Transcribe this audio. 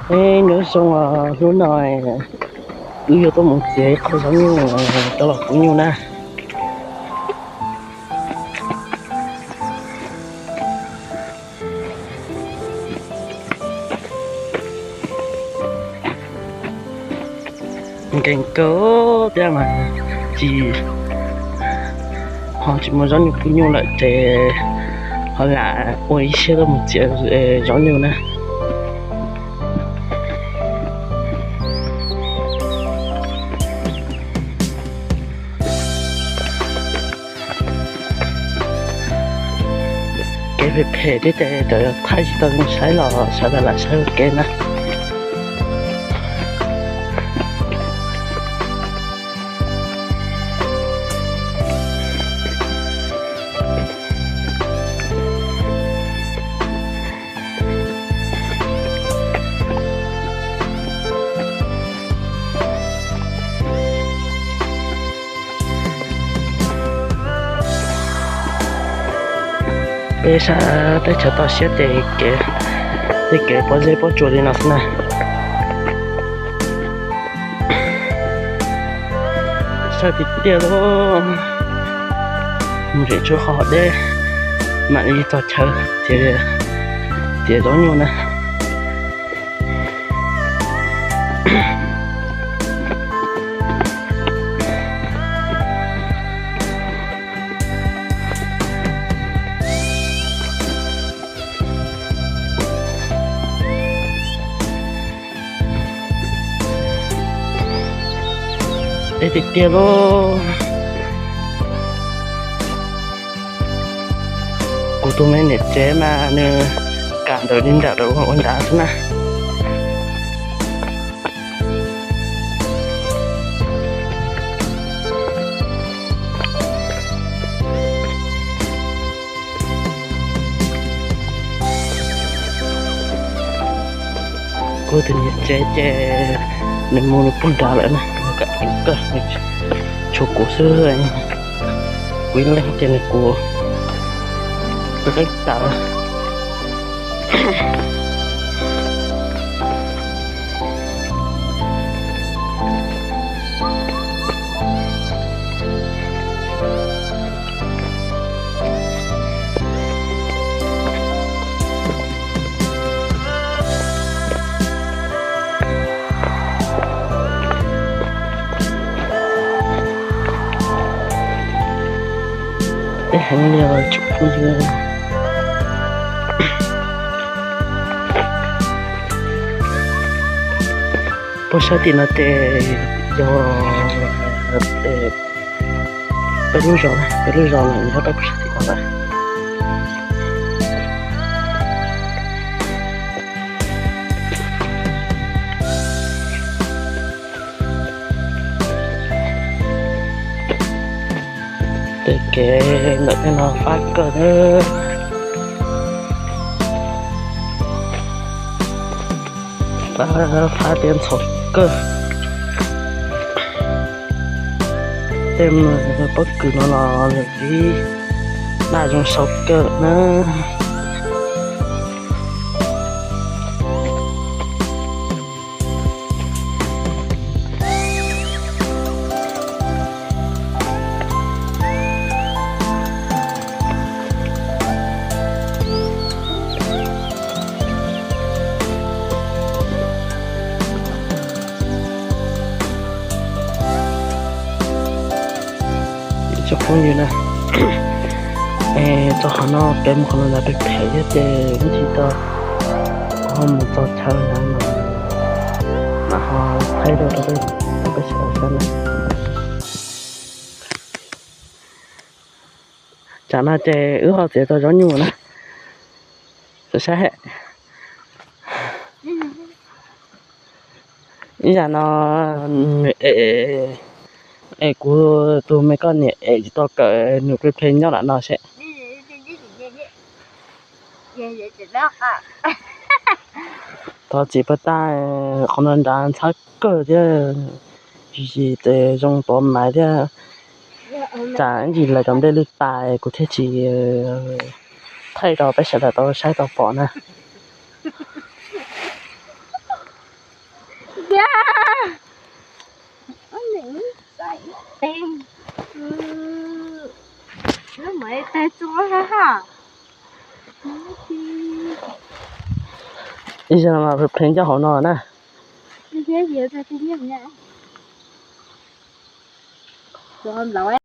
Nyob zoo, hnub no wb yuav tuaj mus txiav ib qho zaub nyuj coj los kub nyuj na. Nkees kawg thiab mas tsis, ho tsis muaj zaub nyuj kub nyuj lawm ces ho lam ua ib siab tuaj mus txiav zaub nyuj na. Kev phem phem thiab ces cov thaij tsis tau zoo saib los sawv daws lam saib ua ke na. Peb sab teb chaws toj siab ces kev, tej kev pob zeb pob tsuas li no xwb na. Sab tiag tiag lauj, mus tseem tshuav qhov deb mam li txog chaw txiav zaub nyuj na. Deb tiag tiag lauj. Kuv tus me niam tsev mas nws kam ntawm li nram lawv ua nrad xwb na. Kuv tus niam tsev ces nws mus nws puag nrad lawm na, nws kam ceev kawg, nws tshuav kuv xwb. Kuv ib leeg ces nws kuv, kuv qeeb tas. Deb heev li os tsoom phooj ywg. Puag sab tim no ces yog peb lub zos, peb lub zos nyob rau puag sab tim no lawm. Tej kev ntawm tej no fab kawg nawb. Fab, fab tiab ntxhov kawg. Tej pob kws no los nws tib naj zoo sau kawg na. Tsoom phooj ywg na, txog qhov no peb mus qhov no ntawd pem phem thiab ces ib ntsis tau ho mus txog chaw ntawd mas mam ho thaij rau peb sawv daws saib na. Tsam no ces wb ho txiav tau zaub nyuj na. Saib, ib yam no nws es, es kuv tus me koj niam es tsis tau kawm, nws ple ple nyob lam no seb. Thov txim pub tag, qhov no nrad ntxhab kawg thiab, yim tes zoo tov maiv thiab. Tsam ib ntsis lawv cov nplej lwj tas kuv thiaj tsis thaij rau peb sawv daws tau saib tau pom na. Teg, lub mov tag tso ha ha. Ib zaug no mas pleev cov hauv no na.